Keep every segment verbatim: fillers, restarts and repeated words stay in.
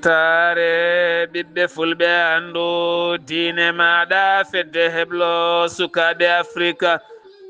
Taare ɓiɓɓe fulɓe anndu diine maaɗa fedde heblo sukaaɓe Afrika.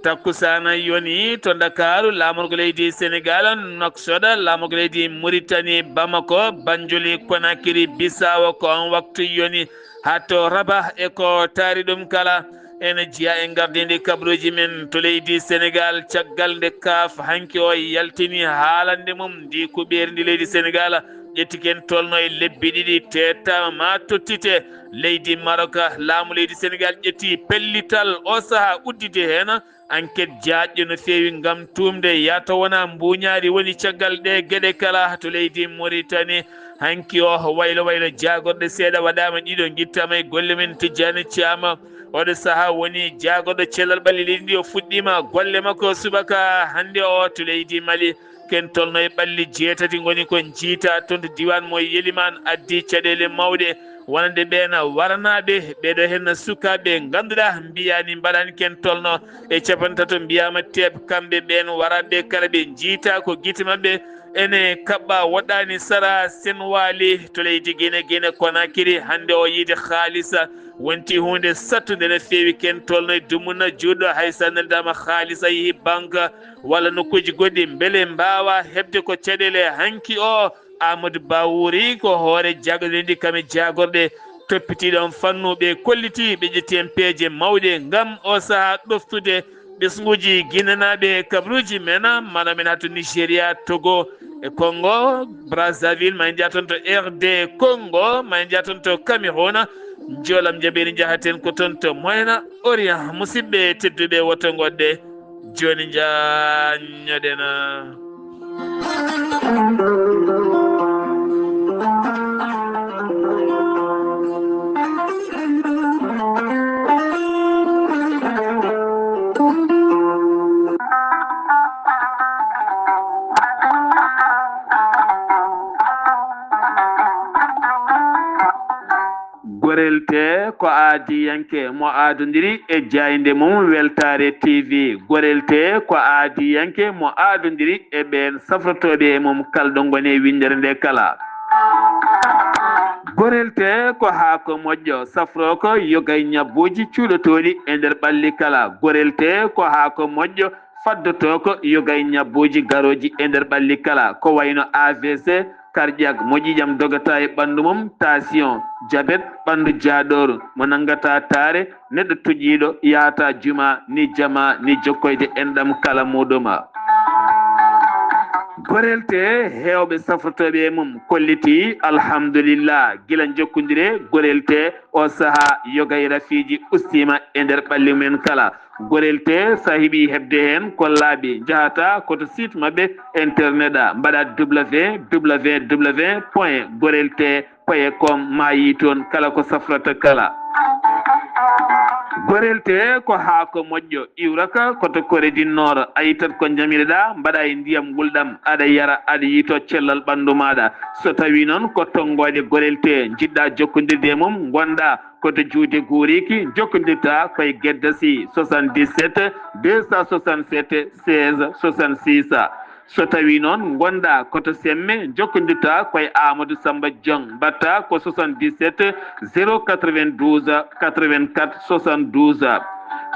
Takkusaana yoni to Ndakaaru, laamorgo leydi Senegaal, Nouakchott, laamorgo leydi Muritani, Bamako, Banjuli, Konakiri, Bisawo, ko on waktu yoni. Haa to Rabah e ko taari ɗum kala. Ene jeyaa e ngardiindi kabaruuji men to leydi Senegaal, caggal nde kaaf hanki o yaltini haalande mum ndi kuɓeeri ndi leydi Senegaal ƴetti ken tolno e lebbi ɗiɗi teettaama ma tottite. Leydi Maroc, laamu leydi Senegaal ƴetti pellital o sahaa uddide heen enquête jaajɗo no feewi ngam tuumde yaa to wonaa mbuuñaari woni caggal ɗe geɗe kala to leydi Mauritanie. Hanki o waylo waylo jaagorɗe seeɗa waɗaama ɗiɗo, ngittaama e golle men Tijjaani Caam. Oɗo sahaa woni jaagorɗo cellal ɓalli leydi ndi, o fuɗɗiima golle makko subaka hannde o to leydi Mali. Ken tolno e ɓalli jeetati ngoni ko njiita toon to diiwaan mo Yelimaan addi caɗeele mawɗe wonande ɓeen waranaaɓe, ɓeeɗo heen sukaaɓe ngannduɗaa mbiyaani mbaɗaani ken tolno e capanɗe tato mbiyaama teep, kamɓe ɓeen waraaɓe kala ɓe njiita ko gite maɓɓe ene kaɓɓa woɗɗaani sara Senwaali to leydi Gine, Gine Konakiri. Hannde o yiide haalisa wonti huunde sattunde no feewi, ken tolno e dumunna juuɗo hay so neldaama haalisa yehi banque walla nokkuuji goɗɗi mbele mbaawa heɓde ko caɗeele hanki o. Amadou Ba Wuri ko hoore jaagorɗe ndi kam e jaagorɗe toppitiiɗo on fannu ɓe kolliti ɓe ƴetti heen peeje mawɗe ngam o sahaa ɗoftude ɓesnguuji ginenaaɓe e kabaruuji men, mano men haa to Nigéria, Togo e Congo, Brazzaville, ma en njaha toon to R D Congo, ma en njaha toon to Cameroun, njoolam jaɓeeri njahaten ko toon to Moyen Orient. Musidɓe tedduɓe, woto ngoɗɗe, jooni njaññoɗen. Gorel Tee ko aadiyanke mo aadondiri e jaaynde mum Weltaare T V. Gorel Tee ko aadiyanke mo aadondiri e ɓeen safrotooɓe e mum kala ɗo ngoni e winndere nde kala. Gorel Tee ko haako moƴƴo, safroo ko yoga e ñabbuuji cuuɗotooɗi e nder ɓalli kala. Gorel Tee ko haako moƴƴo, faddotoo ko yoga e ñabbuuji garooji e nder ɓalli kala, ko wayno A V C, cardiaque, mo ƴiiƴam dogata e ɓanndu mum, tension, jabet, ɓanndu jaaɗooru, mo nanngata taare, neɗɗo tuƴiiɗo, yahata juma, ni jama, ni jokkoyde enɗam kala muuɗum. Gorel Tee, heewɓe safrotooɓe e mum kolliti, alhamdulillah, gila jokkondire Gorel Tee, o sahaa yoga e rafiiji ustiima e nder ɓalli men kala. Gorel Tee, so a heɓii heɓde heen ko laaɓi, njahata ko to site maɓɓe internet a, mbaɗa W W W point gorel tee point com, ma yii toon kala ko safrata kala. Gorel Tee ko haako moƴƴo, iwrata ko to Corée du Nord, a ittat ko njamireɗaa, mbaɗa e ndiyam ngulɗam, aɗa yara, aɗa yiito cellal ɓanndu maaɗa. So tawii noon ko tonngooɗe Gorel Tee njiɗɗaa jokkondirde e mum, ngonɗaa ko to Juude Guuriki, jokkondirta ko e Geddasi, soixante-dix-sept deux cent soixante-sept seize soixante-six. So tawii noon ngonɗaa ko to Semme, jokkondirta ko e Amadou Samba Dieng, mbaɗta ko soixante-dix-sept zéro quatre-vingt-douze quatre-vingt-quatre soixante-douze.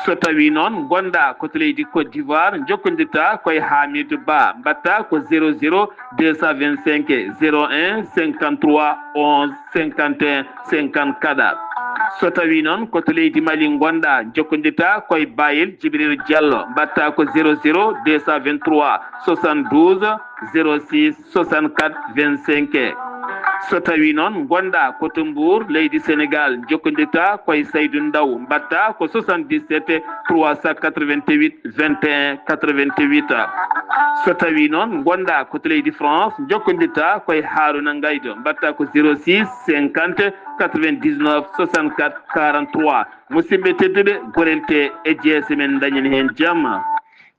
So tawii noon ngonɗaa ko to leydi Côte d'Ivoire, jokkondirta ko e Hamidou Ba, mbaɗta ko zéro zéro deux cent vingt-cinq zéro un cinquante-trois onze cinquante et un cinquante-quatre. So tawii noon ko to leydi Mali ngonɗaa, jokkondirta ko e Bayel Jibril Diallo, mbaɗta ko zéro zéro deux cent vingt-trois soixante-douze zéro six soixante-quatre vingt-cinq. So tawii noon ngonɗaa ko to Mbour, leydi Senegaal, jokkondirta ko e Saydou Ndaw, mbaɗta ko soixante-dix-sept trois cent quatre-vingt-huit vingt et un quatre-vingt-huit. So tawii noon ngonɗaa ko to leydi France, jokkondirta ko e Harouna Ngaydo, mbaɗta ko zéro six cinquante quatre-vingt-dix-neuf soixante-quatre quarante-trois. Musidɓe tedduɓe, Gorel Tee e G S M en dañen heen jam.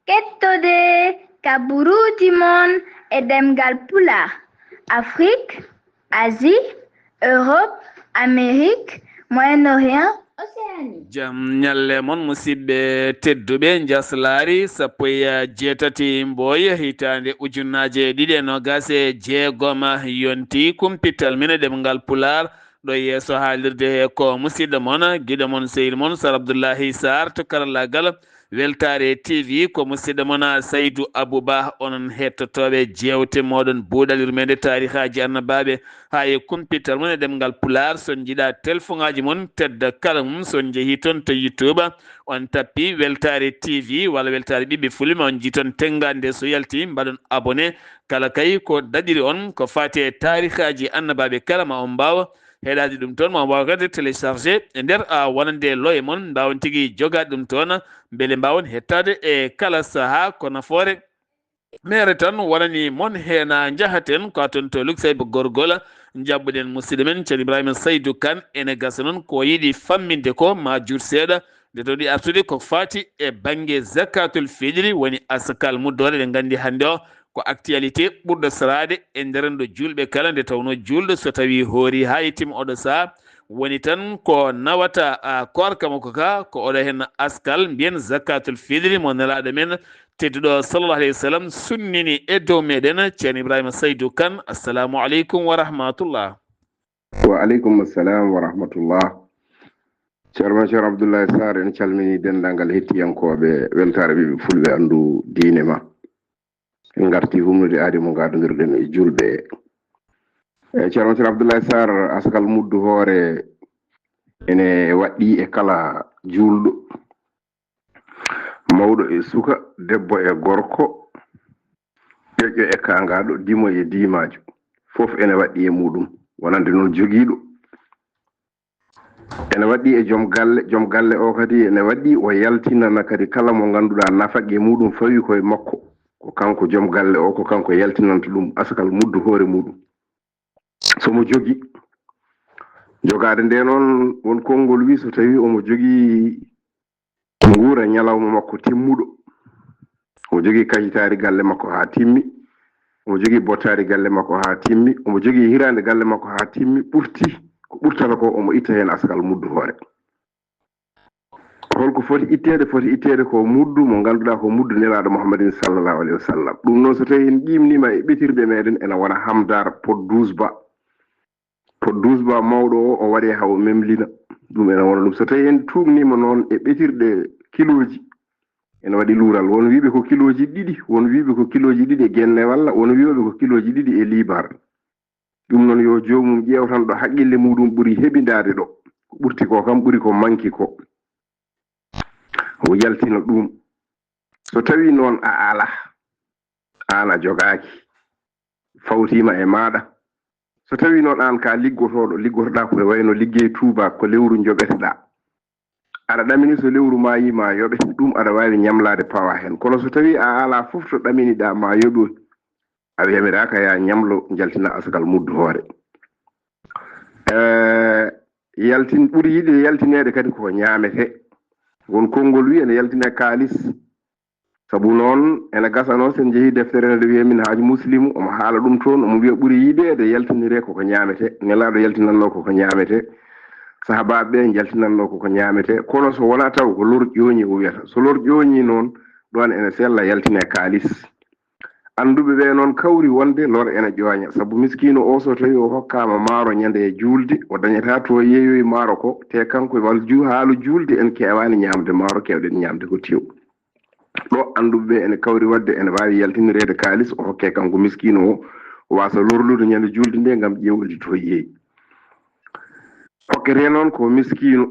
Kettode kaburuuji mon e ɗemngal Pulaar, Afrik, Asie, Europe, Amérique, Moyen-Orient, Jam ñalle mon, musidɓe tedduɓe. Njaslaari sappo e jeetati Mboy, hitaande ujunnaje ɗiɗi e noogas e jeegom yonti. Kumpital men e ɗemngal Pulaar ɗo yeeso haalirde he ko musidɗo mon, giɗo mon, sehil mon, Sar Abdullahi Sarr to karallagal Weltaare T V. Ko musidɗo mon Saydu Abu Ba. Onon hettotooɓe jeewte mooɗon Buuɗal Yurmeende Taarihaaji Annabaaɓe haa e kumpital mon e ɗemngal Pulaar. So on njiɗaa telefoŋaaji mon tedda kala mum, so on njehii toon to YouTube, on tappi Weltaare T V walla Weltaare Ɓiɓɓe Fulɓe, ma on njii toon tenngaande nde. So yalti, mbaɗon abonné. Kala kay ko daɗiri on ko faati e taarihaaji Annabaaɓe kala, ma on mbaaw heɗaade ɗum toon, ma on mbaaw kadi télécharger e nder, a, wonande loye mon, mbaawon tigi jogaade ɗum toon, mbele mbaawon hettaade e kala sahaa. Ko nafoore meere tan wonani mon. Heen njahaten ko toon to Luxembourg gorgol, njaɓɓuɗen musidɗo men Ceerno Ibrahima Saydu Kan. Ene gasa noon ko yiɗi famminde ko ma juut seeɗa, nde tawdi artude ko faati e bannge zakatul fitri, woni asakal muddoore. Eɗen nganndi hannde o ko actualité ɓurɗo saraade e nder renndo juulɓe kala, nde tawnoo juulɗo so tawii hoori haa yettiima oɗo sahaa, woni tan ko nawata, a, koorka makko ka, ko oɗo heen asakal mbiyen zakatul fitri mo Nelaaɗo men tedduɗo sallallahu alayhi wa sallam sunnini e dow meɗen. Ceerno Ibrahima Saydu Kan, assalamu aleykum wa rahmatullah. Wa aleykum assalam wa rahmatullah. Ceerno men Ceerno Abdoulaye Sarr, en calmini denndaangal hettiyankooɓe Weltaare Ɓiɓɓe Fulɓe Anndu Diine Ma. En ngarti humnude aadi mo ngaadondirɗen e juulɓe. E, Ceerno men Ceerno Abdoulaye Sarr, asakal muddu hoore ene waɗɗii e kala juulɗo. Mawɗo e suka, debbo e gorko, ƴoƴƴo e kaangaaɗo, dimo e diimaajo, fof ene waɗɗii e muuɗum, wonande noon jogiiɗo. Ene waɗɗii e joom galle, joom galle o kadi ene waɗɗii o yaltinana kadi kala mo ngannduɗaa nafaqe muuɗum fawii koye makko, ko kanko joom galle o, ko kanko yaltinanta ɗum asakal muddu hoore muuɗum. So mo jogii, jogaade nde noon, won konngol wii, so tawii omo jogii nguura ñalawma makko timmuɗo, omo jogii kayitaari galle makko haa timmi, omo jogii bottaari galle makko haa timmi, omo jogii hiraande galle makko haa timmi, ɓurti ko ɓurtata ko, omo itta heen asakal muddu hoore. Holko foti itteede? Foti itteede ko muddu mo ngannduɗaa ko muddu Nelaaɗo Muhammadin sallallahu alayhi wa sallam. Ɗum noon, so tawii en ƴiimniima e ɓetirɗe meɗen, ene wona hamdar pot douze ba. Pot douze ba mawɗo o, o waɗee haa o memlina. Ɗum ene wona ɗum. So tawii en tuugniima noon e ɓetirɗe kilooji, ene waɗi luural. Won wiiɓe ko kilooji ɗiɗi, won wiiɓe ko kilooji ɗiɗi e genne, walla won wiiɓe ko kilooji ɗiɗi e liibar. Ɗum noon, yo joomum ƴeew tan ɗo haqqille muuɗum ɓuri heɓindaade ɗo. Ko ɓurti ko kam ɓuri ko manki ko. O yaltina ɗum. So tawii noon a alaa, aan a jogaaki, fawtiima e maaɗa. So tawii noon aan ka liggotooɗo, liggotoɗaa ko e wayno liggey tuubaak, ko lewru njoɓeteɗaa. Aɗa ɗamini so lewru maayii ma yoɓe, ɗum aɗa waawi ñamlaade pawa heen. Kono so tawii a alaa fof to ɗaminiɗaa ma yoɓoy, a yamiraaka ya ñamlo, njaltina asakal muddu hoore. Eh, yaltin-, ɓuri yiɗde yaltineede kadi ko ñaamete. Won konngol wii ene yaltine kaalis. Sabu noon, ene gasa noon, so en njehii deftere nde wiyee Minhaaj Muslimu, omo haala ɗum toon, omo wiya ɓuri yiɗeede yaltiniree ko ko ñaamete. Nelaaɗo yaltinannoo ko ko ñaamete. Sahabaaɓe ɓe njaltinannoo ko ko ñaamete. Kono so wonaa taw ko lor ƴooñi o wiyata. So lor ƴooñi noon, ɗoon ene sella yaltinee kaalis. Annduɓe ɓe noon kawri wonde lor ene ƴooña. Sabu miskiino o, so tawii o hokkaama maaro ñande e juulde, o dañataa to yeeyoyi maaro ko, te kanko e wal ju-, haalu juulde en keewaani ñaamde maaro, keewɗen ñaamde ko tew. Ɗo annduɓe ɓe ene kawri waɗde ene waawi yaltinireede kaalis, o hokke kanko miskiino o, o waasa lorlude ñande juulde nde ngam ƴeewde to yeeyi. Hokkete noon ko miskiino.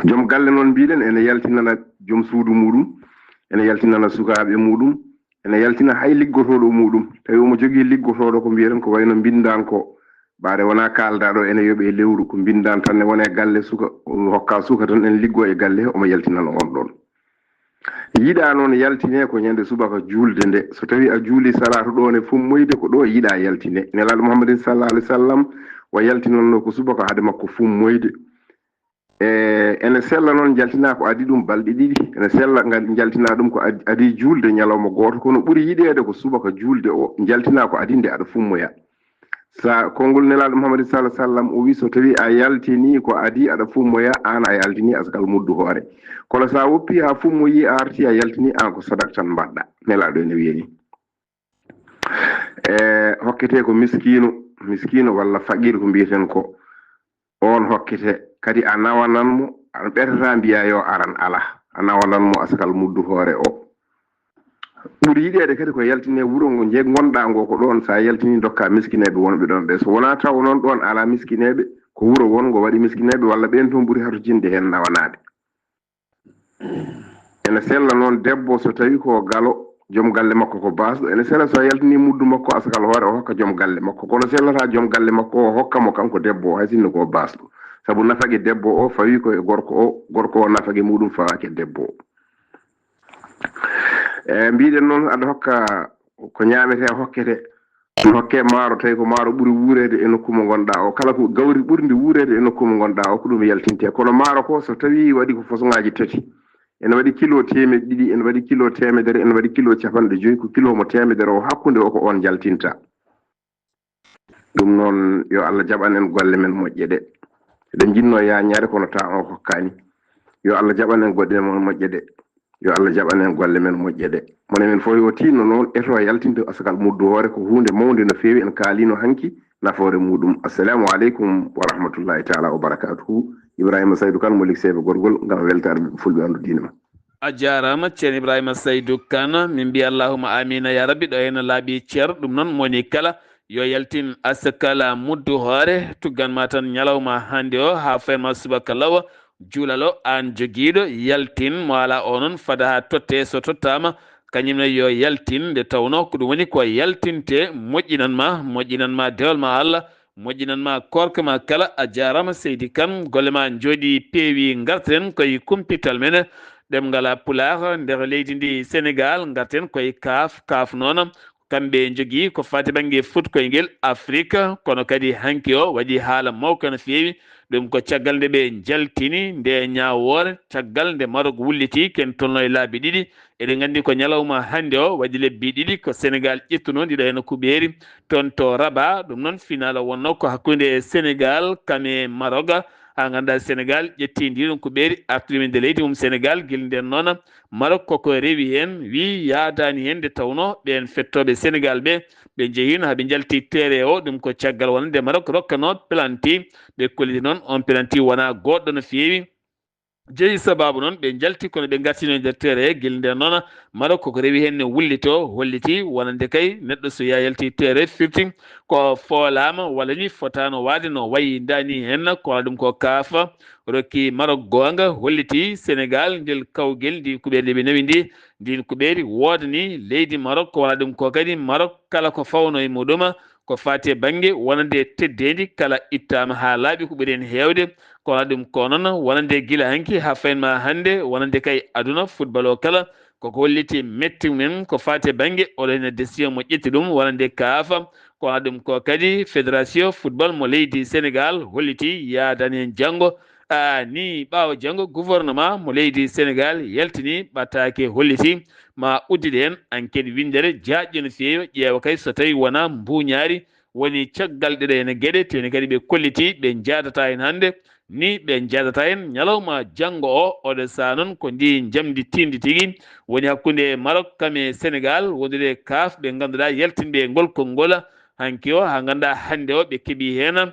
Joom galle noon mbiɗen ene yaltinana joom suudu muuɗum, ene yaltinana sukaaɓe muuɗum, ene yaltina hay liggotooɗo muuɗum. Tawi omo jogii liggotooɗo ko mbiyaten ko wayno mbinndaan ko, ɓaade wonaa kaaldaa ɗo ene yoɓe e lewru, ko mbinndaan tan ne wona e galle suka, o hokka suka tan ene liggoo e galle he, omo yaltinana on ɗoon. Yiɗaa noon yaltinee ko ñande subaka juulde nde. So tawii a juulii salaatu ɗoon e fummoyde, ko ɗo yiɗaa yaltinee. Nelaaɗo Muhammadin sallallahu alaihi wa sallam o yaltinannoo ko subaka hade makko fummoyde. E, ene sella noon njaltinaa ko adii ɗum balɗe ɗiɗi. Ene sella ngal njaltinaa ɗum ko ad-, adii juulde ñalawma gooto, kono ɓuri yiɗeede ko subaka juulde o njaltinaa ko adii nde aɗa fummoya. Sa konngol Nelaaɗo Muhammad sallallahu alaihi wasallam, o wi, so tawi a yaltini ko adi aɗa fummoya, an a yaltini asakal muddu hoore. Kono sa woppi ha fummoyi, a arti a yaltini, an ko sadak tan mbaɗɗa. Nelaaɗo ene wiya ni. E hokkete ko miskino, miskino walla faqir ko mbiyeten ko. On hokkete, kadi a nawanan mo, a ɓetata mbiya yo aran, ala. A nawanan mo asakal muddu hoore o. Ɓuri yiɗeede kadi ko yaltine wuro ngo je ngonɗa ngo, ko ɗon sa yaltini dokka miskineeɓe wonɓe ɗon ɓe. So wona taw noon ɗon ala miskineeɓe, ko wuro won ngo waɗi miskineeɓe walla ɓen toon ɓuri harujinde heen nawanaade. Ene sella noon debbo so tawi ko galo, joom galle makko ko baasɗo, ene sella so yaltini muddu makko asakal hoore o hokka joom galle makko, kono sellata joom galle makko o hokka mo kanko debbo o, hay sinno ko baasɗo. Sabu nafaqe debbo o fawi ko e gorko o, gorko o nafaqe muɗum fawaki e debbo o. E mbiɗen noon aɗa hokka ko ñaamete hokkete. Hokke maaro, tawi ko maaro ɓuri wuureede e nokku mo ngonɗa o. Kala ko gawri ɓurndi wuureede e nokku mo ngonɗa o, ko ɗum yaltinte. Kono maaro ko, so tawi waɗi ko façon ngaji tati, ene waɗi kilo teemeɗɗe ɗiɗi, ene waɗi kilo teemedere, ene waɗi kilo capanɗe joyi, ko kilo mo teemedere o, hakkunde o ko on jaltinta. Ɗum noon, yo Allah jaɓan en golle men moƴƴe ɗe. Eɗen jinnoo yaañaade, kono taa on hokkaani. Yo Allah jaɓan en golle men moƴƴe ɗe. Yo Allah jaɓan en golle men moƴƴe ɗe. Mone men fof yo tinno noon, eto yaltinde asakal muddu hoore, ko huunde mawnde no feewi. En kaalino hanki nafoore muɗum. Assalamu aleykum wa rahmatullahi taala wa barakatuhu. Ibrahima Saydu Kan mo Likseeɓe Gorgol, ngam weltaare ɓiɓɓe fulɓe anndu diine ma. A jaaraama, Ceerno Ibrahima Saydu Kan. Min mbiya allahumma amiina ya rabbi, ɗo heen laaɓi cer. Ɗum noon moni kala yo yaltin asakala muddu hoore, tuggan ma tan ñalawma hannde o haa fayma subaka law. Juulalo aan jogiiɗo, yaltin mo alaa o noon fada haa totte, so tottaama, kañum ne yo yaltin, nde tawnoo ko ɗum woni ko yaltinte, moƴƴinan ma, moƴƴinan ma dewal ma Allah, moƴƴinan ma koorka ma kala. A jaaraama seydi Kan, golle ma njooɗi peewi. Ngarten koye kumpital men, ɗemngal Pulaar nder leydi ndi Senegaal, ngarten koye kaaf, kaaf noon kamɓe njogii ko faati bannge fuɗkoyngel Afrik, kono kadi hanki o waɗi haala mawka no feewi. Ɗum ko caggal nde ɓe njaltini nde ñaawoore, caggal nde Marok wulliti, ken tolno e laabi ɗiɗi. Eɗen nganndi ko ñalawma hannde o waɗi lebbi ɗiɗi ko Senegaal ƴettuno ndiɗo heen kuɓeeri toon to Rabat. Ɗum noon, finaal o wonno ko hakkunde Senegaal kam e Marok. Haa ngannduɗaa Senegaal ƴetti ndiɗon kuɓeeri artude min nde leydi mum Senegaal. Gila nden noon, Marok koko rewi heen, wi yaadaani heen, nde tawnoo ɓeen fettooɓe Senegaal ɓe, ɓe njehiino haa ɓe njalti teere o. Ɗum ko caggal wonande Marok rokkano pelanti, ɓe kolliti noon on pelanti wonaa goɗɗo no feewi. Jeyi sabaabu noon ɓe njalti, kono ɓe ngartino e nder teere he. Gila nden noon, Marok koko rewi heen ne wullito, holliti wonande kay neɗɗo so yaa yalti teere firti ko foolaama walla ni fotaano waade no wayi ndaani heen. Ko waɗa ɗum ko kaafa rokki Marok goonga, holliti Senegaal ngel kawgel, ndi kuɓeeri nde ɓe nawi ndi, ndin kuɓeeri woodani leydi Marok. Ko waɗa ɗum ko kadi Marok kala ko fawno e muɗum ko faati e bannge wonande teddeendi kala ittaama haa laaɓi ko ɓuri heen heewde. Ko waɗa ɗum ko noon wonande gila hanki haa fayin ma hannde, wonande kay aduna football o kala koko holliti metti men ko faati e bannge oɗo heen décision mo ƴetti ɗum wonande kaafa. Ko waɗa ɗum ko kadi fédération football mo leydi Senegaal holliti yaadani heen janngo. A ni ɓaawo janngo gouvernement mo leydi Senegaal yaltini ɓataake holliti ma uddide heen enquête winndere jaajɗo no feewi, ƴeewa kay so tawi wonaa mbuuñaari woni caggal ɗeɗo heen geɗe, teni kadi ɓe kolliti ɓe njaadata heen hannde, ni ɓe njaadata heen ñalawma janngo o. Oɗo saa noon ko ndi njamndi tiiɗndi tigi woni hakkunde Marok kam e Senegaal, wondude kaaf ɓe ngannduɗaa yaltinɓe e ngol konngol hanki o, haa ngannduɗaa hannde o ɓe keɓi heen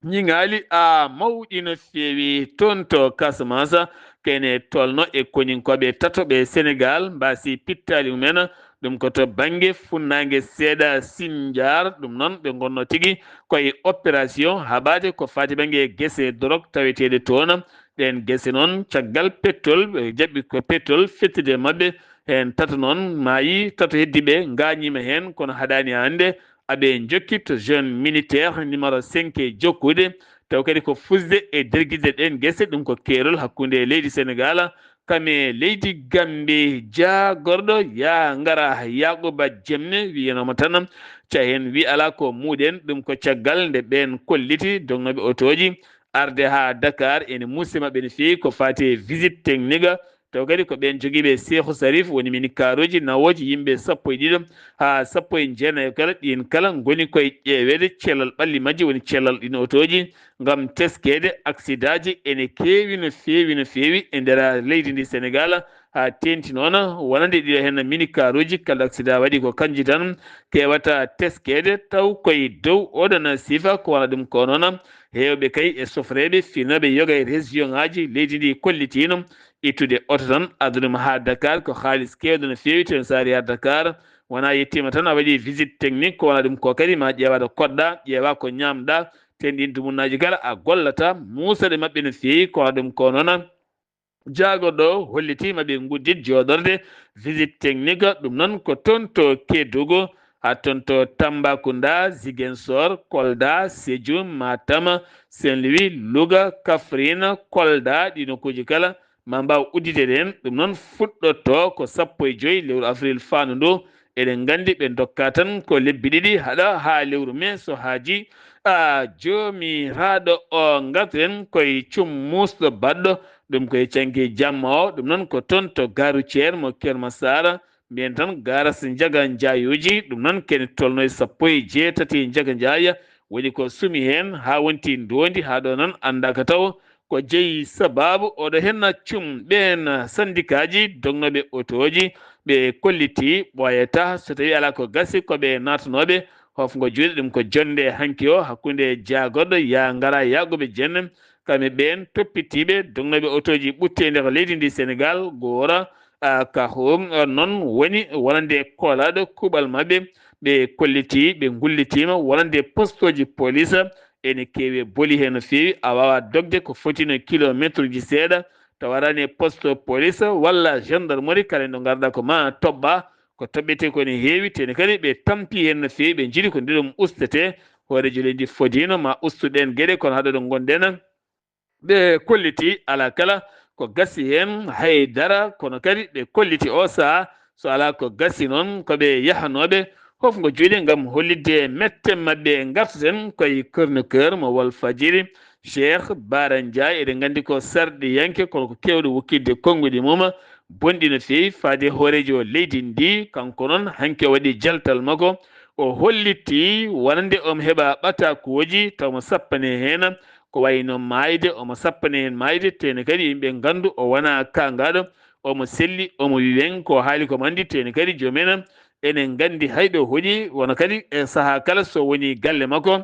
ñiŋaali a mawɗi no feewi toon to Casamance. Kene tolno e koninkooɓe tato ɓe Senegaal mbaasi pittaali mumen, ɗum ko to bannge funnaange seeɗa Sindiar. Ɗum noon ɓe ngonno tigi koye opération haɓaade ko faati bannge gese dorog taweteeɗe toon. Ɗeen gese noon caggal pettol, ɓe jaɓɓi ko pettol fettude e maɓɓe, heen tato noon maayi, tato heddiiɓe ngaañiima heen, kono haɗaani hannde aɓe njokki to zone militaire numéro cinq e jokkude, taw kadi ko fusde e dergide ɗeen gese. Ɗum ko keerol hakkunde leydi Senegaal kam e leydi Gambi. Jaagorɗo yaa ngara Yaaquba Jemne wiyanooma tan ca heen wi alaa ko muuɗen. Ɗum ko caggal nde ɓeen kolliti dognooɓe otooji arde haa Dakar ene muusi maɓɓe no feewi ko faati e visite technique Taw kadi ko ɓeen jogiiɓe Seeku Sarif, woni minikaruuji nawooji yimɓe sappo e ɗiɗo haa sappo e jeenayo kala, ɗiin kala ngoni koye ƴeeweede cellal ɓalli majji, woni cellal ɗiin otooji, ngam teskeede aksidaaji ene keewi no feewi, no feewi e nder leydi ndi Senegaal, haa teeŋti noon wonande ɗiɗo heen minikaruuji kala aksidaa waɗi ko kanji tan keewata teskeede, taw koye dow oɗon sifa ko wona ɗum ko noon. Heewɓe kay e sofreeɓe finooɓe yoga e région ŋaaji leydi ndi kollitiino ittude oto tan, addude mo haa Dakar, ko haalis keewɗo no feewi, teno so a arii haa Dakar, wonaa yettiima tan a waɗi visite technique, ko wona ɗum ko kadi ma ƴeewa ɗo koɗɗa, ƴeewa ko ñaamɗa, teno ɗiin dumunnaaji kala a gollata, muuseede maɓɓe no feewi, ko wona ɗum ko noon. Jaagorɗo o hollitiima ɓe nguddit jooɗorde visite technique, ɗum noon ko toon to Kédougou, haa toon to Tambacounda, Ziguinchor, Kolda, Sédhiou, Matam, Saint-Louis, Louga, Kaffrine, Kolda, ɗii nokkuuji kala ma mbaaw udditeede heen. Ɗum noon fuɗɗoto ko sappo e joy lewru avril faandu ndu. Eɗen nganndi ɓe ndokka tan ko lebbi ɗiɗi haɗa haa lewru mai, so haaji a joomiraaɗo o ngarten koye cum muusɗo baɗɗo ɗum koye canki jamma o. Ɗum noon ko toon to gare routière mo Keur Massar, mbiyen tan garas njaga njaayooji. Ɗum noon kene tolno e sappo e jeetati njaga njaaya, woni ko sumi heen haa wonti ndoondi haa ɗo noon anndaaka taw ko jeyi sabaabu oɗo heen cum. Ɓeen sandikaaji dognooɓe otooji ɓe kolliti ɓooyata so tawii alaa ko gasi ko ɓe naatanooɓe hofngo juuɗe. Ɗum ko jonnde hanki o hakkunde jaagorɗo ya ngara yaaguɓe jenne, kamɓe ɓeen toppitiiɓe dognooɓe otooji ɓutteendi ko leydi ndi Senegaal, Gora, a, Kahom, a, noon woni wonande koolaaɗo kuuɓal maɓɓe. Ɓe kolliti, ɓe ngullitiima wonande postooji police ene keewi e boli heen no feewi. A waawaa dogde ko fotino kilomeetruuji seeɗa, tawa aɗa e poste police walla gendarmerie, kala ɗo ngarɗa ko ma toɓɓa, ko toɓɓetee ko ene heewi, teni kadi ɓe tampi heen no feewi, ɓe njiɗi ko nde ɗum ustetee. Hooreejo leydi fodiino ma ustu ɗeen geɗe, kono haa ɗo ɗo ngonɗen, ɓe kolliti alaa kala ko gasi heen hay dara, kono kadi ɓe kolliti oo sahaa so alaa ko gasi noon ko ɓe yahanooɓe hofngo juuɗe ngam hollitde mette maɓɓe. Ngartaten koye chroniqueur mo Walfadjiri, Cheikh Bara Ndiaye. Eɗen nganndi ko sarɗiyanke, kono ko keewɗo wokkitde konnguɗi mum bonɗi no feewi faade hooreejo leydi ndi. Kanko noon hanki o waɗi jaltal makko, o holliti wonande omo heɓa ɓatakuuji taw mo sappane heen ko wayno maayde, omo sappane heen maayde, teni kadi yimɓe nganndu o wonaa kaangaaɗo, omo selli, omo wiwen ko haali ko mandi, teni kadi joom en enen nganndi hay ɗo hoɗi, wona kadi e sahaa kala so woni galle makko,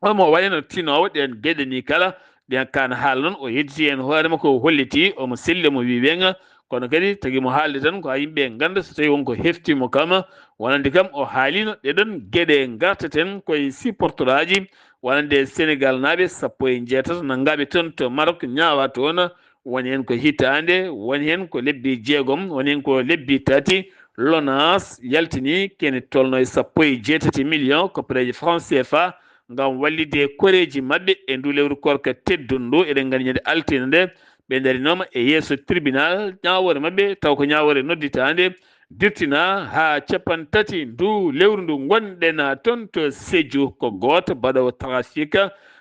omo wayno tinoowo ɗeen geɗe ni kala, ɗen kaan haala noon o yedditi heen hoore makko, o holliti omo selli, omo wiwen, kono kadi tagi mo haalde tan ko haa yimɓe ngannda so tawii wonko hefti mo kam, wonande kam o haalino ɗeɗon geɗe. Ngartaten koye supporteraaji wonande Senegalnaaɓe sappo e jeetato nanngaaɓe toon to Maroc ñaawa toon, woni heen ko hitaande, woni heen ko lebbi jeegom, woni heen ko lebbi tati. Lonas yaltini kene tolno e sappo e jeetati million koppareeji franc C F A ngam wallitde koreeji maɓɓe e ndu lewru koorka teddundu. Eɗen nganndi ñande altine nde ɓe ndarinooma e yeeso tribunal ñaawoore maɓɓe, taw ko ñaawoore nodditaande, dirtina haa capanɗe tati ndu lewru ndu ngonɗen toon to Sédhiou. Ko gooto baɗoowo trafic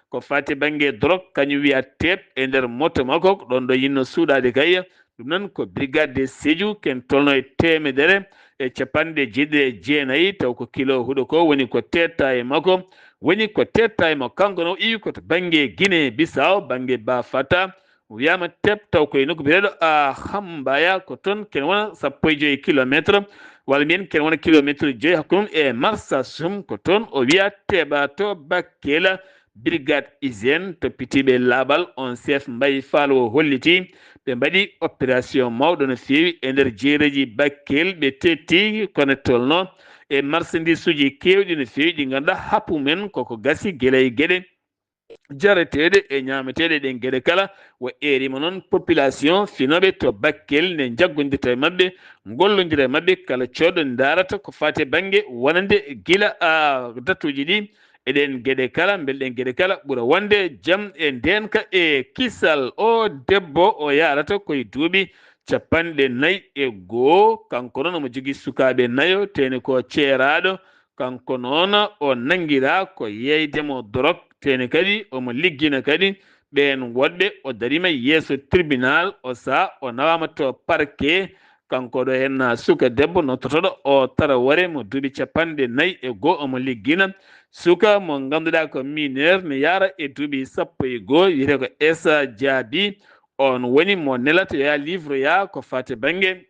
ko faati bannge drogue, kañum wiya teep e nder moto makko, ko ɗoon ɗo yinno suuɗaade kay. Ɗum noon ko brigade de Sédhiou, ken tolno e teemedere e capanɗe jeeɗiɗi e jeenayi, taw ko kilo huɗo ko woni ko teetta e makko, woni ko teetta e makko. Kanko no iwi ko to bannge Guinée Bissau, bannge Bafata, wiyaama teep taw koye nokku biyeteeɗo a Hambaya, ko toon ken wona sappo e joyi kilometre, walla mbiyen ken wona kilometre joyi hakkunde mum e Marsassoum, ko toon o wiya teeɓa to Bakel. Brigade hygiène, toppitiiɓe laaɓal, on chef Mbaye Fall o holliti ɓe mbaɗi opération mawɗo no feewi e nder jeereeji Bakel, ɓe tetti kono tolno e marchandisuuji keewɗi no feewi ɗi ngannduɗaa happu men koko gasi gila e geɗe jareteeɗe e ñaameteeɗe ɗen geɗe kala. Wo eerima noon population finooɓe to Bakel nde njaggondirta e maɓɓe, ngollondira e maɓɓe kala cooɗo ndaarata ko faati e bannge wonande gila, a, datuuji ɗi e ɗen geɗe kala, mbele ɗen geɗe kala ɓura wonde jam e ndeenka e kisal. O debbo o yahrata koye duuɓi capanɗe nayi e goo, kanko noon omo jogii sukaaɓe nayo, teni ko ceeraaɗo, kanko noon o nanngiraa ko yeeyde mo dorog, teni kadi omo liggina kadi Ɓeen woɗɓe o dariima yeeso tribunal, o saha o nawaama to parquet. Kanko ɗo henna suka debbo nottotooɗo o Tarawore mo duuɓi capanɗe nayi e goo, omo liggina suka mo ngannduɗaa ko mineur ne yaara e duuɓi sappo e goo, wiyetee ko Esa Jaabi. On woni mo nelata yo yaa livre yaa ko faati bannge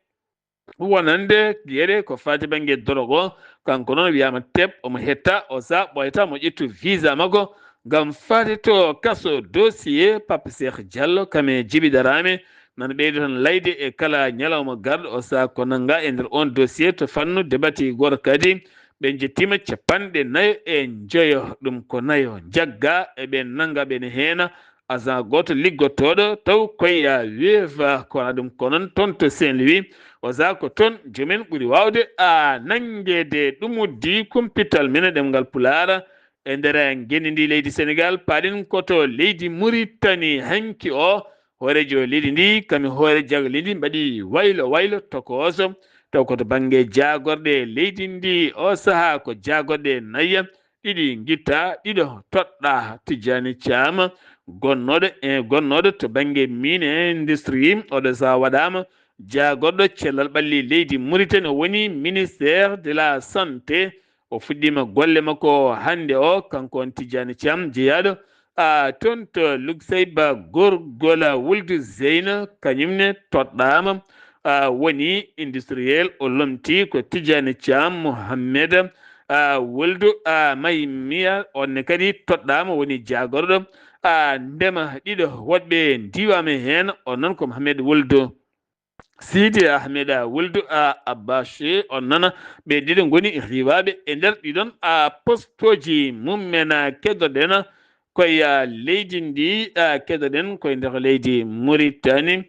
wonande geɗe ko faati bannge dorogo. Kanko noon wiyaama tep, omo hetta, o sa ɓooyata mo ƴettu visa makko ngam faati to kaso. Dossier Pape Cheikh Diallo kam e Jibi Darame nana ɓeydo tan layde e kala ñalawma garɗo. O sa ko nannga e nder on dossier to fannu debati gooto kadi. Ɓe njettiima capanɗe nayo e njoyo, ɗum ko nayo njagga e ɓe nannga ɓe ne heena agent gooto liggotooɗo taw koye weefa. Kono ɗum ko noon toon to Saint-Louis, o saha ko toon jomen ɓuri waawde a nanngeede. Ɗum uddi kumpital men e ɗemngal Pulaar e nder ngenndi ndi leydi Senegaal. Paaɗen ko to leydi Muritani hanki o, hooreejo leydi ndi kam e hoore jagle ndi mbaɗi waylo waylo tokooso. Taw ko to bannge jaagorɗe leydi ndi, o saha ko jaagorɗe nayya, ɗiɗi ngitta, ɗiɗo toɗɗa. Tijjani Caama gonnooɗo e gonnooɗo to bannge mine industrie, oɗo saha waɗaama jaagorɗo cellal ɓalli leydi Muritani, o woni ministère de la santé. O fuɗɗiima golle makko hannde o, kanko on Tijjani Caam jeyaaɗo a toon to Luksayba. Gorgola Wuldu Zeyna kañum ne toɗɗaama, a woni industriel, o lomti ko Tijjani Caam Mohammed. A Wuldu a Maymiya, on ne kadi toɗɗaama, woni jaagorɗo a ndema. Ɗiɗo woɗɓe ndiwaama heen, on noon ko Mohammed Wuldu Sidi Ahmed a Wuldu a Abbache, on nana ɓe ɗiɗo ngoni riwaaɓe e nder ɗiɗon a postooji mummen. Kedoɗen koye leydi ndi, a kedoɗen koye nder leydi Muritani.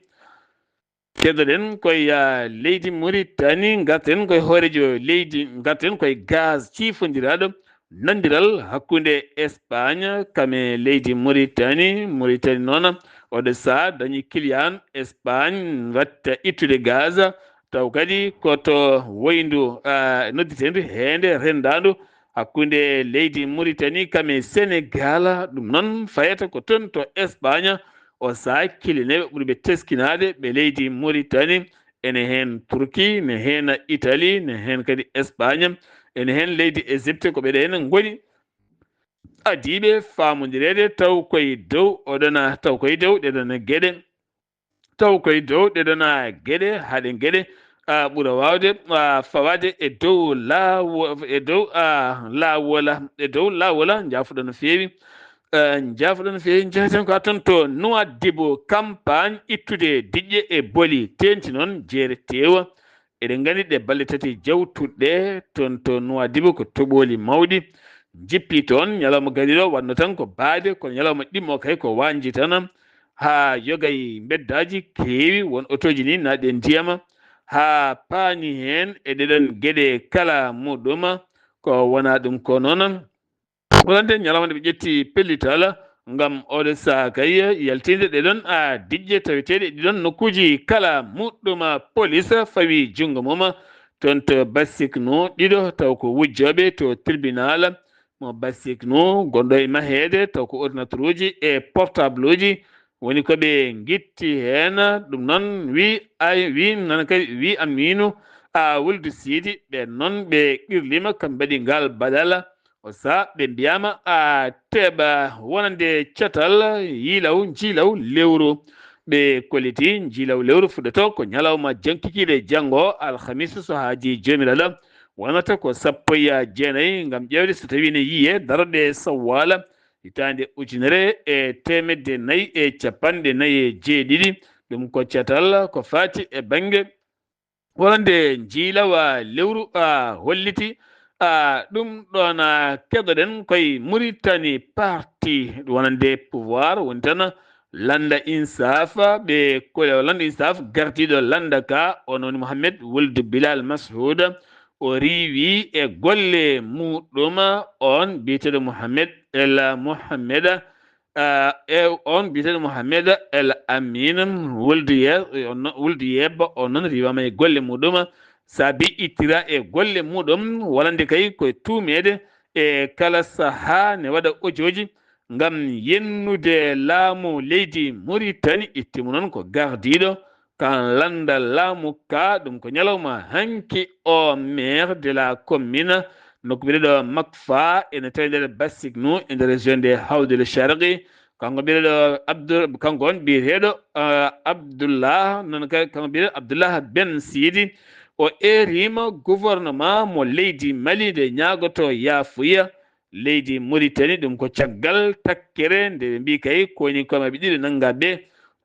Kedoɗen koye leydi Muritani, ngarten koye hooreejo leydi, ngarten koye gaz ciifondiraaɗo. Nandiral hakkunde Espagne kam e leydi Muritani. Muritani noon oɗo saha dañi client Espagne watta ittude gaz, taw kadi ko to woyndu, ah, nodditeendu heende renndaandu hakkunde leydi Muritani kam e Senegaal. Ɗum noon fayata ko toon to Espagne, o saha kilineeɓe ɓurɓe teskinaade ɓe leydi Muritani. Ene heen Turki, ne heen Itali, ne heen kadi Espagne, ene heen leydi Égypte, ko ɓe ɗeen ngoni adiiɓe faamondireede taw koye dow oɗona, taw koye dow ɗeɗon geɗe, taw koye dow ɗeɗon geɗe, haɗe geɗe, a, ɓura waawde, a, fawaade e dow laawo-, e dow, a, laawola, e dow laawola, njaafuɗon no feewi. Eh, njaafuɗon no feewi, njaheten ko haa toon to Nouadhibou, campagne ittude diƴƴe e boli, teenti noon jeere teewa. Eɗen nganndi ɗe balɗe tati jawtuɗe toon to Nouadhibou ko toɓooli mawɗi njippi toon. Ñalawma gariiɗo waɗno tan ko baade, kono ñalawma ɗimmo kay ko waanji tan. Haa yogay mbeddaaji keewi, won otooji ni naaɗi e ndiyama, haa paani heen e ɗeɗon geɗe kala muɗuma. Ko wonaa ɗum ko noon. Wonande ñalawma nde ɓe ƴetti pellital ngam oɗo saha kay yaltinde ɗeɗon a diƴƴe taweteeɗe ɗiɗon nokkuuji kala muɗɗuma, polis fawi junngo mum toon to Basikno. Ɗiɗo taw ko wujjooɓe to tribunal mo Basikno, gonɗo e maheede, taw ko ordinateuruuji e portabluuji woni ko ɓe ngitti heen. Ɗum noon wi ay, wi nana kadi wi Aminu a Wuldu Siidi, ɓe noon ɓe qirlima kam mbaɗi ngal badala. O sa ɓe mbiyaama a teɓa wonande catal yiilaw njiilaw lewru. Ɓe kolliti njiilaw lewru fuɗɗoto ko ñalawma jankikiiɗe janngo alhamisa so haaji joomiraaɗo wonata ko sappo e jeenayi ngam ƴeewde so tawii ne yiyee daroɗe sawwala hitaande ujunere e teemedde nayi e capanɗe nayi e jeeɗiɗi. Ɗum ko catal ko faati e bannge wonande njiilawa lewru a holliti a ɗum ɗoon a keɗoɗen koye Muritani parti wonande pouvoir woni tan Lannda Insaf, ɓe ko Lannda Insaf gardiiɗo Lannda ka, on woni Mohamed Wuldu Bilal Mashuud. O riiwi e golle muɗum, on biyeteeɗo Mohamed El Mohamed, ah, e on biyeteeɗo Mohamed El Amin Wuldu Ye-, on no-, Wuldu Yebba, on noon riiwaama e golle muɗum. Saabi ittira e golle muɗum, wonande kay ko tuumeede e kala sahaa ne waɗa ojooji, ngam yennude laamu leydi Muritani. Itti mo noon ko gardiiɗo kan lannda laamu ka. Ɗum ko ñalawma hanki o maire de la commune nokku biyeteeɗo Makfa, ene tawi nder Bassignou, e nder région de Hawdel Sharqi. Kanko biyeteeɗo Abdou, kanko on biyeteeɗo, ah, Abdullah, noon kay kanko biyeteeɗo Abdullah Ben Sidi, o eerima gouvernement mo leydi Mali nde ñaagoto yaafuya leydi Muritani. Ɗum ko caggal takkere nde ɓe mbi kay koni komaɓe ɗiɗo nanngaɓe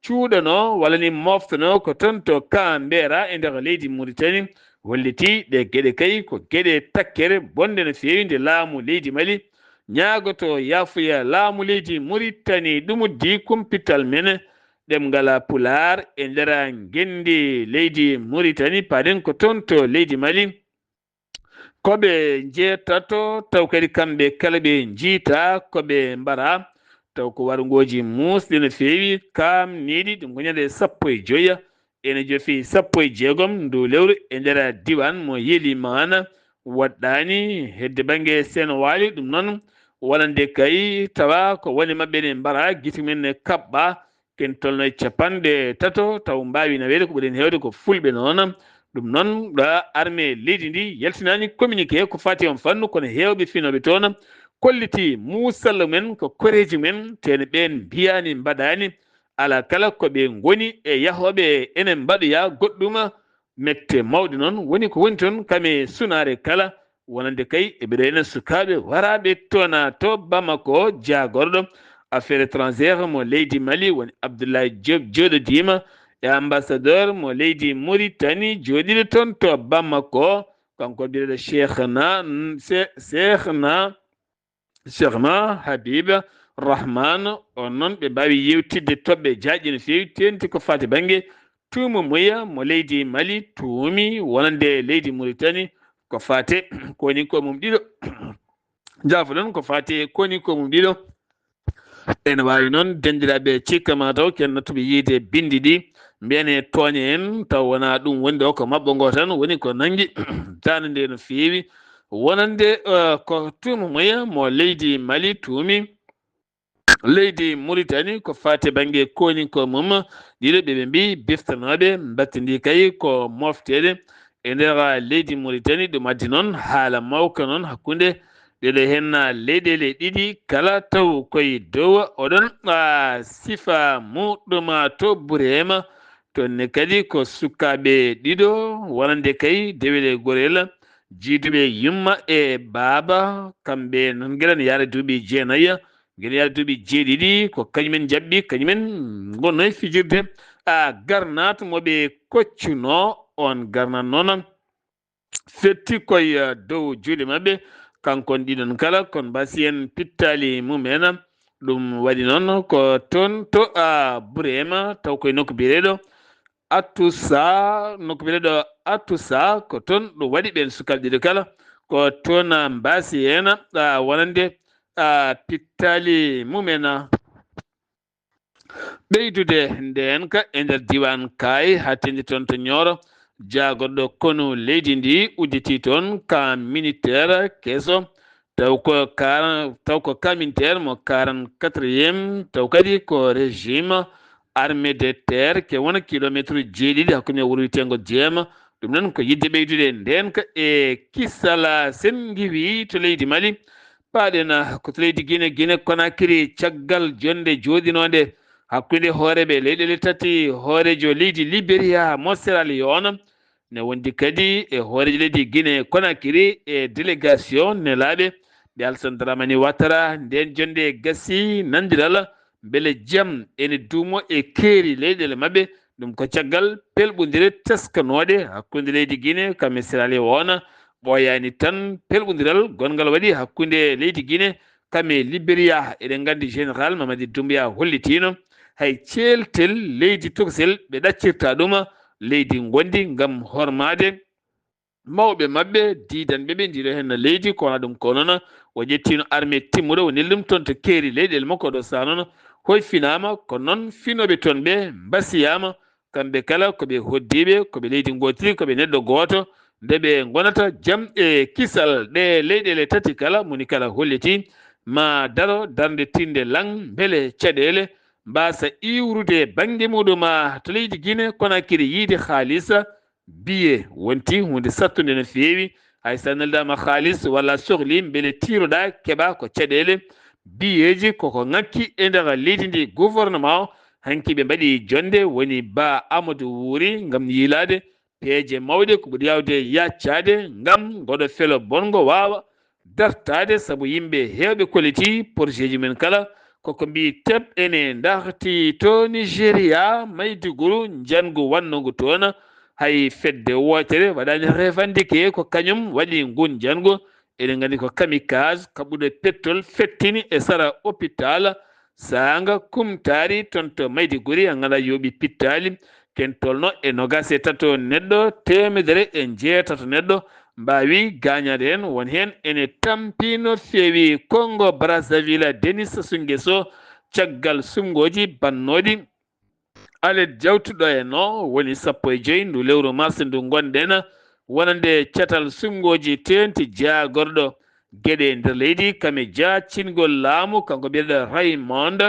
cuuɗano walla ni moftanoo ko toon to Kambera e nder leydi Muritani. Holliti ɗe geɗe kay ko geɗe takkere bonde no feewi nde laamu leydi Mali ñaagoto yaafuya laamu leydi Muritani. Ɗum uddi kumpital men ɗemngal Pulaar e nder ngenndi leydi Muritani, paɗen ko toon to leydi Mali. Ko ɓe njeetato, taw kadi kamɓe kala ɓe njiita ko ɓe mbara, taw ko warngooji muusɗi no feewi, kaamniiɗi, ɗum ko ñande sappo e joya, ene jofi sappo e jeegom ndu lewru e nder diwan mo Yelimaana waɗɗaani hedde bannge Seen Waali. Ɗum noon wonande kay tawa ko woni maɓɓe ne mbara, gite men ne kaɓɓa, ken tolno e capanɗe tato, taw mbaawi naweede ko ɓuri heen heewde ko fulɓe noon. Ɗum noon, ɗo armée leydi ndi yaltinaani communiqué ko faati on fannu, kono heewɓe finooɓe toon kolliti muusal men ko koreeji men, tene ɓeen mbiyaani mbaɗaani, alaa kala ko ɓe ngoni e yahooɓe enen mbaɗoya goɗɗuma. Mette mawɗe noon woni ko woni toon kam e sunaare kala, wonande kay e ɓeɗo enen sukaaɓe waraaɓe toona to Bamako. Jaagorɗo affaire étrangère mo leydi Mali woni Abdoulaye Diop jooɗodiima e ambassadeur mo leydi Mauritanie jooɗiiɗo toon to Bamako. Kanko biyeteeɗo Cheikhna, Se-, Cheikhna, Cheikhna Habib Rahman, on noon ɓe mbaawi yewtidde toɓɓe jaajɗe no feewi, teenti ko faati bannge tuuma muya mo leydi Mali tuumi wonande leydi Mauritanie ko faate koni ko mum ɗiɗo. Jaafoɗon, ko faati koni ko mum ɗiɗo. Ene waawi noon, denndiraaɓe, cikka ma taw ken nattuɓe yiide binndi ɗi, mbiyen e tooñe en, taw wonaa ɗum woni ɗo, ko maɓɓo ngo tan woni ko nanngi daande nde no feewi. Wonande, eh, ko tuuma muya mo leydi Mali tuumi leydi Mauritanie ko faati bannge koni ko mum ɗiɗo, ɓe ɓe mbi biftanooɓe mbattindi kay ko mofteede e nder leydi Mauritanie. Ɗum addi noon haala mawka noon hakkunde ɗeɗo henna leyɗeele ɗiɗi kala, taw koye dow oɗon, a, sifa muɗuma to Burema. Toon ne kadi ko sukaaɓe ɗiɗo wonande kay dewel e gorel, jiiduɓe yumma e baaba, kamɓe noon ngeɗan yaara duuɓi jeenayi, ngeɗan yaara duuɓi jeeɗiɗi, ko kañumen njaɓɓi, kañumen ngonno e fijirde, a, garnat mo ɓe koccunoo, on garnat noon fetti koye, eh, dow juuɗe maɓɓe, kankon ɗiɗon kala, kon mbasi en pittaali mum en. Ɗum waɗi noon ko toon to, a, Burema, taw koye nokku biyeteeɗo Atusa, nokku biyeteeɗo Atusa, ko toon ɗum waɗi ɓeen sukaaɓe ɗiɗo kala, ko toon, a, mbasi en, a, wonande, a, pittaali mum en. Ɓeydude ndeen ka e nder diiwaan Kaay, haa teeŋti toon to Ñooro, jaagorɗo konu leydi ndi udditi toon ka militaire keso, taw ko quarante, taw ko ka militaire mo quarante-quatrième, taw kadi ko régime armée de terre, ke wona kilometre jeeɗiɗi hakkunde wuro wiyeteengo Jeema. Ɗum noon ko yiɗde ɓeydude ndeen ka e kisal senngiwi to leydi Mali. Paaɗen ko to leydi Gine, Gine Konakiri, caggal jonnde jooɗinoonde hakkunde hooreeɓe leyɗeele tati, hooreejo leydi Liberiya mo Sierra Leone, ne wondi kadi e hooreejo leydi Gine Konakiri e délégation nelaaɓe ɓe Alassane Dramane Ouattara. Ndeen jonnde gasi nanndiral mbele jam ene duumo e keeri leyɗeele maɓɓe. Ɗum ko caggal pelɓondire teskanooɗe hakkunde leydi Gine kam e Sierra Leone. Ɓooyaani tan pelɓondiral gonngal waɗi hakkunde leydi Gine kam e Liberiya. Eɗen nganndi Général Mamadi Doumbouya hollitiino hay ceeltel leydi tokosel ɓe ɗaccirta ɗum leydi ngonndi ngam hormaade mawɓe maɓɓe, diidanɓe ɓe ndiɗo henna leydi, ko wona ɗum ko noon o ƴettiino armée timmuɗo, o neldi ɗum toon to keeri leyɗeele makko ɗo. Sa noon hoy finaama, ko noon finooɓe toon ɓe mbasiyaama, kamɓe kala ko ɓe hoddiiɓe, ko ɓe leydi ngootiri, ko ɓe neɗɗo gooto, nde ɓe ngonata jam e kisal. Ɗe leyɗeele tati kala, moni kala holliti ma daro darnde tinde lan, mbele caɗeele mbaasa iwrude bannge muɗum to leydi Guinée Conakry yiide haalisa biye wonti huunde sattunde no feewi. Hay so a neldaama haalis walla sohli mbele tiiroɗaa keɓa ko caɗeele biyeeji koko ŋakki e nder leydi ndi. Gouvernement o hanki ɓe mbaɗi jonde woni ba Amadou Wuri ngam yiilaade peeje mawɗe ko ɓuri yawde yaccaade ngam ngoɗo felo bonngo waawa dartaade sabu yimɓe heewɓe kolliti porosieji men kala koko mbi teb ene darti to Nigeria Maiduguri njanngu wannongu toon. Hay fedde wootere waɗaani revendiqué ko kañum waɗi ngun njanngu. Eɗen nganndi ko kamikaze kaɓɓuɗo pettol fettini e sara hôpital saanga kumtaari toon to Maiduguri a ngala yooɓi pittaali. Ken tolno e nogas e tato neɗɗo teemedere e njeetato neɗɗo mbaawi gaañaade heen. Won heen ene tampi no feewi Congo Brazzaville Denis Sassou Nguesso caggal sumngooji bannooɗi alet jawtuɗo e no woni sappo e joyi ndu lewru mars ndu ngonɗen wonande catal sumngooji teenti jaagorɗo geɗe e nder leydi kame jaacingol laamu kanko mbiyeɗo Raymond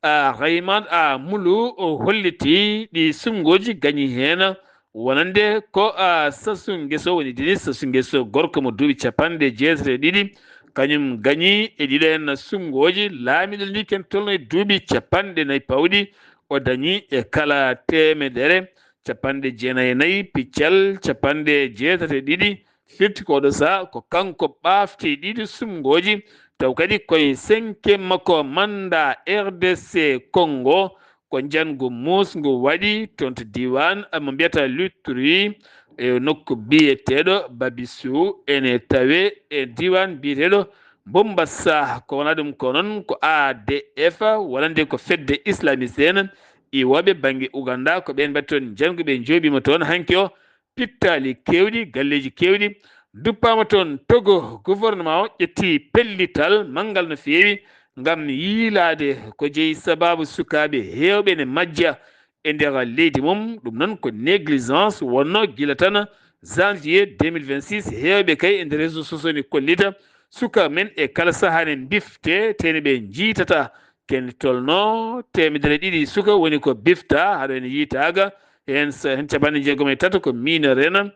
a Raymond a Mulu o holliti ɗi sumngooji gañi heen wonande ko a Sassou Nguesso woni Denis Sassou Nguesso gorko mo duuɓi capanɗe jeetati e ɗiɗi kañum gañi e ɗiɗo en sumngooji laamiɗo ndi ken tolno e duuɓi capanɗe nayi pawɗi o dañi e kala teemedere capanɗe jeenayi e nayi piccal capanɗe jeetati e ɗiɗi firti ko oɗo saha ko kanko ɓaafti ɗiɗi sumngooji taw kadi koye senke makko manda R D C Congo ko njanngu muusngu waɗi toon to diiwaan mo mbiyata Lutri e nokku biyeteeɗo Babisu ene tawe e diiwaan biyeteeɗo Bombasa ko wona ɗum ko noon ko A D F wonande ko fedde islamiste en iwooɓe bannge Uganda ko ɓeen mbaɗi toon njanngu ɓe njooɓiima toon hanki o pittaali keewɗi galleeji keewɗi duppaama toon Togo gouvernement o ƴetti pellital manngal no feewi ngam yiilaade ko jeyi sabaabu sukaaɓe heewɓe ne majja e nder leydi mum ɗum noon ko négligence wonno gila tan janvier deux mille vingt-six heewɓe kay e nder réseau sociaux ne kollita suka men e kala sahaa ne mbifte tene ɓe njiitata ken tolno teemedere ɗiɗi suka woni ko bifta haɗo ene yiitaaga heen heen capanɗe jeegom e tato ko mineur en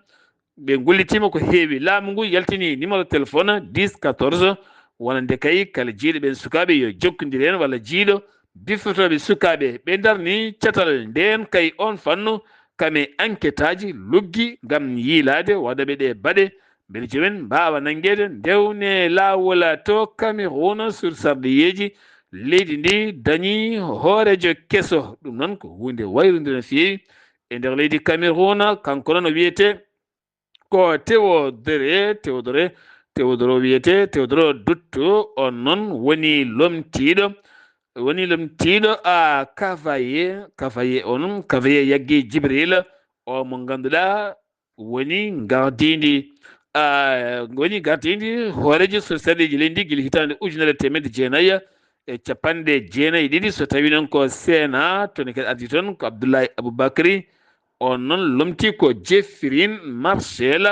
ɓe gollitiima ko heewi laamu ngu yaltini numéro téléphone dix quatorze wonande kay kala jiiɗo ɓeen sukaaɓe yo jokkondir heen walla jiiɗo biftotooɓe sukaaɓe ɓe ndarni catal ndeen kay oon fannu kame anketaaji luggi ngam yiilaade waɗooɓe ɗee baɗe mbele jomen mbaawa nanngeede ndewne laawol to Cameroun sur sarɗiyeeji leydi ndi dañi hooreejo keso ɗum noon ko huunde wayrunde no feewi e nder leydi Cameroun kanko noon o wiyetee ko Théodore Théodore Théodore wiyetee Théodore Duttu on noon woni lomtiiɗo woni lomtiiɗo a Cavaye Cavaye on Cavaye yaggi Jibril o mo ngannduɗaa woni gardiindi woni gardiindi hooreejo sociétéji leydi gila hitaande ujunere teemedde jeenayi e capanɗe jeenayi ɗiɗi so tawi noon ko Sena toon kadi ardi toon ko Abdoulaye Aboubacry on noon lomti ko Jeffrine Marchel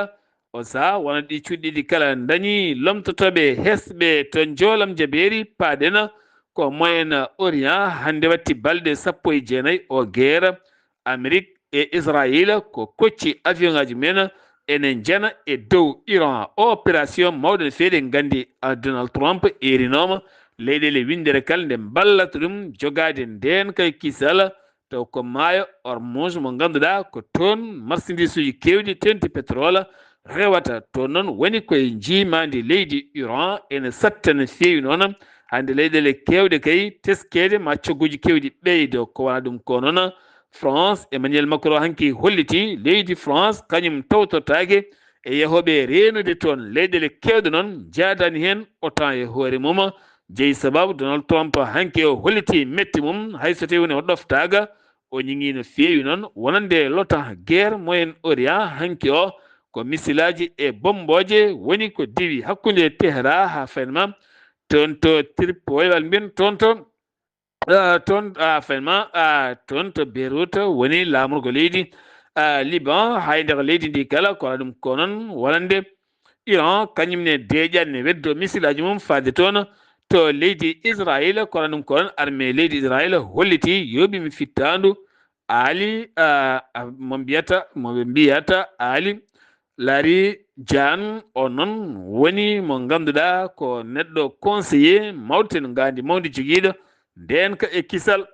o saha wona ɗi cuɗɗiɗi kala dañi lomtotooɓe hesɓe to njoolam jabeeri paaɗena ko Moyen Orient hannde watti balɗe sappo e jeenayi o guerre Amérique e Israël ko kocci avion ngaji men ene njana e dow Iran o opération mawɗo no feewi nganndi Donald Trump erinooma leyɗeele winndere kala nde mballata ɗum jogaade ndeen kay kisal taw ko maayo Hormuz mo ngannduɗaa ko toon marchandise uji keewɗi teenti pétrole rewata toon noon woni koye njiimaandi leydi Iran ene satta no feewi noon hannde leyɗeele keewɗe kay teskeede ma cogguuji keewɗi ɓeydo ko wona ɗum ko noon France Emmanuel Macron hanki holliti leydi France kañum tawtortaake e yahooɓe reenude toon leyɗeele keewɗe noon njaadaani heen otan e hoore mum jeyi sababu Donald Trump hanki o holliti metti mum hay so tawi woni o ɗoftaaka o ñiŋi no feewi noon wonande l'otan guerre Moyen Orient hanki o ko misilaaji e bommbooje woni ko diwi hakkunde Tehran haa Fenma toon to Tripoli walla mbiyen toon to toon a Fenma toon to Beirut woni laamorgo leydi Liban hay nder leydi ndi kala ko waɗa ɗum ko noon wonande Iran kañum ne deeƴan ne weddo misilaaji mum faade toon to leydi Israila, kono ɗum ko noon armée leydi Israila holliti yoɓi mi fittaandu. Ali, ah, ah, mo mbiyata, mo ɓe mbiyata Ali Lari Jan, o noon woni mo ngannduɗaa ko neɗɗo conseiller mawɗo, ngaandi mawndi jogiiɗo ndeenka e kisal.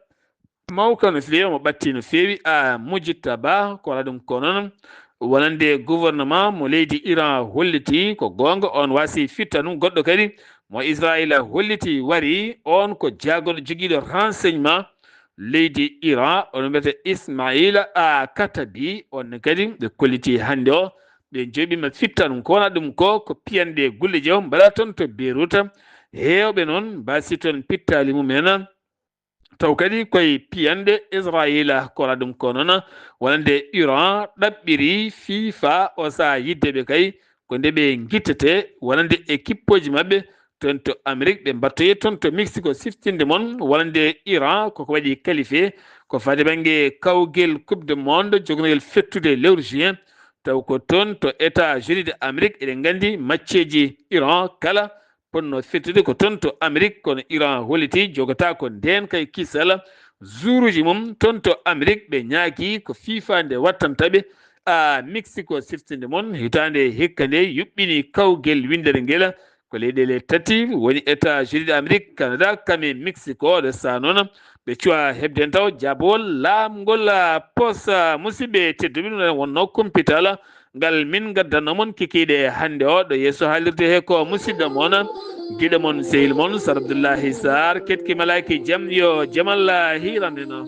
Mawka no feewi, mo ɓatti no feewi, a Mujtaba, ko waɗa ɗum ko noon. Wonande gouvernement mo leydi Iran holliti ko goonga, on waasi fitta ɗum. Goɗɗo kadi mo Israila holliti wari, on ko jaagorɗo jogiiɗo renseignement leydi Iran, on mbiyata Ismaila a Katabi, on ne kadi ɓe kolliti hannde o, ɓe joɓima fitta ɗum. Ko wona ɗum ko, ko piyanɗe gulle jeewo mbaɗa toon to Beirut. Heewɓe noon mbasi toon pittaali mumen. Taw kadi koye piyanɗe Israila, ko waɗa ɗum ko noon, wonande Iran ɗaɓɓiri FIFA o saha yidde ɓe kay, ko nde ɓe ngittete wonande équipe uji maɓɓe toon to Amérique, ɓe mbattoye toon to Mexico siftinde mon wonande Iran koko waɗi qualifié ko fade bannge kawgel Coupe du Monde jogonogel fettude lewru juin. Taw ko toon to États-Unis de Amérique, eɗen nganndi macceeji Iran kala ponno fettude ko toon to Amérique, kono Iran holliti jogata ko ndeen kay kisal. Zuuruji mum toon to Amérique, ɓe ñaagi ko FIFA nde wattanta ɓe. A Mexico siftinde mon hitaande hikka nde yuɓɓini kawgel winndere ngel ko leyɗeele tati woni États-Unis de Amérique, Canada, kam e Mexico. Ɗo sa noon ɓe cuwa heɓde en taw jaabawol laamgol, a, posa. Musidɓe tedduɓe, ɗum wonno kumpital ngal min ngaddanno mon kikiiɗe hannde o. Ɗo yeeso haalirde he ko musidɗo mon, giɗo mon, sehil mon, Sar Abdullahi Sarr, ketki malaaki jam, yo jamal hiirande no.